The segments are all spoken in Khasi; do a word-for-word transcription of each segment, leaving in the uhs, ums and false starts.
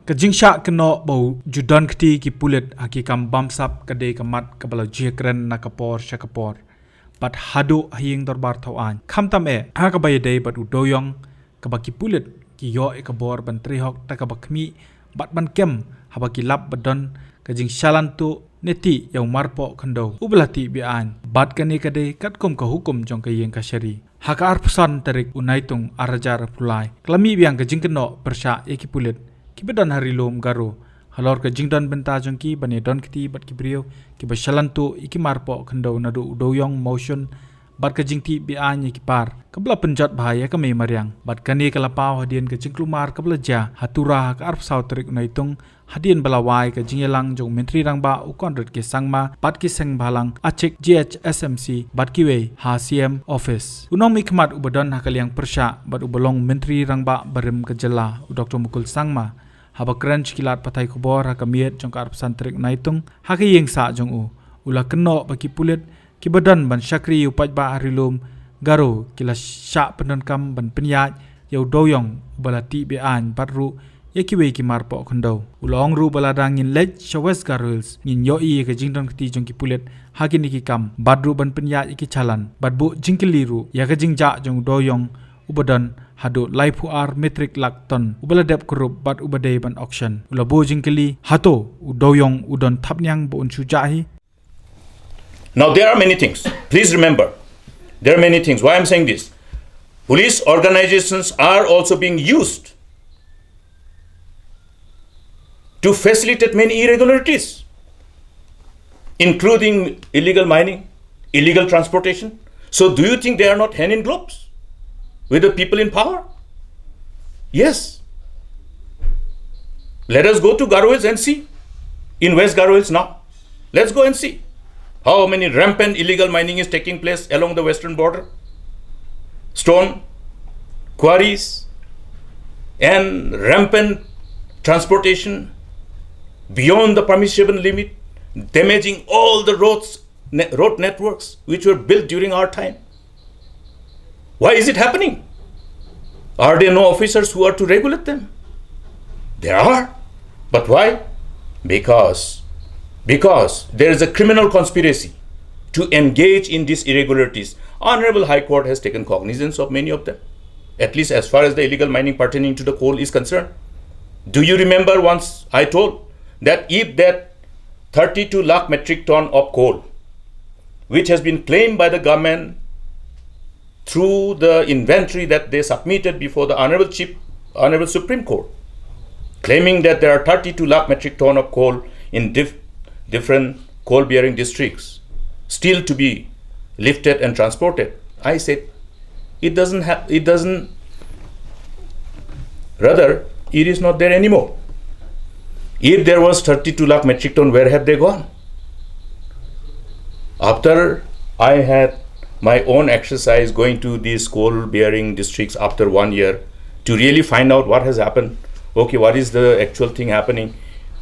Ka jingshah kynnoh ba u ju don kti ki pulit ha ki kam bamsap ka dei ka mat kaba la jia kren na ka por sha ka por. Bad haduh ha ïing dorbar thaw aiñ. Khamtam eh, ha kaba ïadei bad u dewïong, kaba ki pulit ki ïoh ïa ka bor ban trei hok da kaba khmih bad ban kem, haba ki lap ba don ka jingshalan tuh ne tih ïa u marpoh khyndew uba la tih be-aiñ. Bad kane ka dei katkum ka hukum jong ka ïing kashari. Ha ka arphew san tarik u Naitung arhajar arphew lai, ka la mih biang ka jingkynnoh pyrshah ïa ki pulit kiba don ha Ri-lum Garo halor ka jingdon bynta jong ki ban ïadon kti bad ki briew kiba shalan tuh ïa ki marpoh khyndew naduh u dewïong Mawshun bad ka jingtih be-aiñ ïa ki par, kaba la pynjot bha ïa ka mei mariang. Bad kane ka la paw hadien ka jingkulmar kaba la jia ha Tura ha ka arphew saw tarik u Naitung, hadien ba la wai ka jingïalang jong u Myntri Rangbah u Conrad K Sangma bad ki seng bhalang Achik G H S M C bad kiwei ha C M office. U nongmihkhmat uba don ha ka liang pyrshah bad uba long Myntri Rangbah barim ka jylla u Doctor Mukul Sangma, haba kren sha ki lad pathai khubor ha ka miet jong ka arphew san tarik u Naitung ha ka ïing sah jong u, u la kynnoh ba ki pulit kiba don ban shakri ïa u paidbah ha Ri-lum Garo ki la shah pyndonkam ban pynïaid ïa u dewïong uba la tih be-aiñ bad ruh ïa kiwei ki marpoh khyndew. U la ong ruh ba lada ngin leit sha West Garo Hills, ngin ïohi ïa ka jingdon kti jong ki pulit ha kine ki kam bad ruh ban pynïaid ïa ki challan bad buh jingkylli ruh ïa ka jingjah jong u dewïong uba don haduh laiphew ar metrik lak ton uba la dep kurup bad uba dei ban auction. U la buh jingkylli, hato u dewïong u don thapniang ba un shu jah hi? Now, there are many things. Please remember, there are many things. Why I'm saying this? Police organizations are also being used to facilitate many irregularities, including illegal mining, illegal transportation. So, do you think they are not hand in gloves with the people in power? Yes. Let us go to Garo Hills and see. In West Garo Hills now. Let's go and see how many rampant illegal mining is taking place along the western border. Stone quarries and rampant transportation beyond the permissible limit, damaging all the roads, ne-, road networks which were built during our time. Why is it happening? Are there no officers who are to regulate them? There are. But why? Because, because there is a criminal conspiracy to engage in these irregularities. Honorable High Court has taken cognizance of many of them, at least as far as the illegal mining pertaining to the coal is concerned. Do you remember once I told that if that thirty-two lakh metric ton of coal, which has been claimed by the government through the inventory that they submitted before the Honorable Chief, Honorable Supreme Court, claiming that there are thirty-two lakh metric ton of coal in dif-, different coal-bearing districts still to be lifted and transported. I said, it doesn't have, it doesn't, rather, it is not there anymore. If there was thirty-two lakh metric ton, where have they gone? After I had my own exercise going to these coal bearing districts after one year to really find out what has happened. Okay, what is the actual thing happening?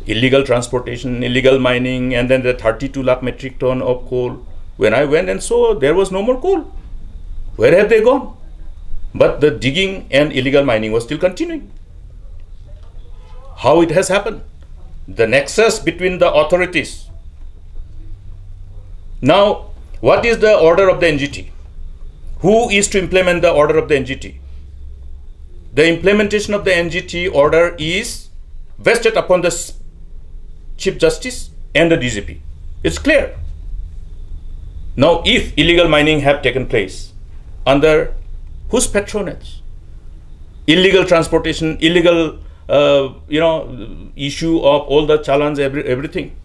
Illegal transportation, illegal mining, and then the thirty-two lakh metric ton of coal. When I went and saw, there was no more coal. Where have they gone? But the digging and illegal mining was still continuing. How it has happened? The nexus between the authorities. Now, what is the order of the N G T? Who is to implement the order of the N G T? The implementation of the N G T order is vested upon the s-, Chief Justice and the D G P. It's clear. Now, if illegal mining have taken place, under whose patronage? Illegal transportation, illegal, uh, you know, issue of all the challans, every, everything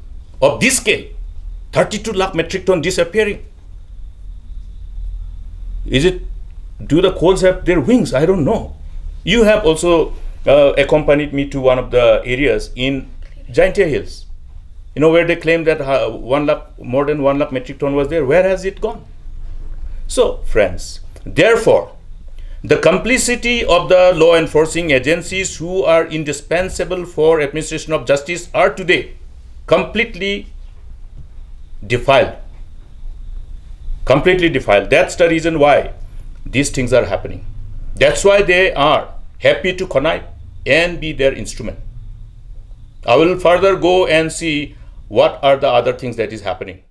of this scale, thirty-two lakh metric ton disappearing. Is it, do the coals have their wings? I don't know. You have also, uh, accompanied me to one of the areas in Jaintia Hills, you know, where they claim that, uh, one lakh, more than one lakh metric ton was there. Where has it gone? So, friends, therefore, the complicity of the law enforcing agencies who are indispensable for administration of justice are today completely defiled. Completely defiled. That's the reason why these things are happening. That's why they are happy to connive and be their instrument. I will further go and see what are the other things that is happening.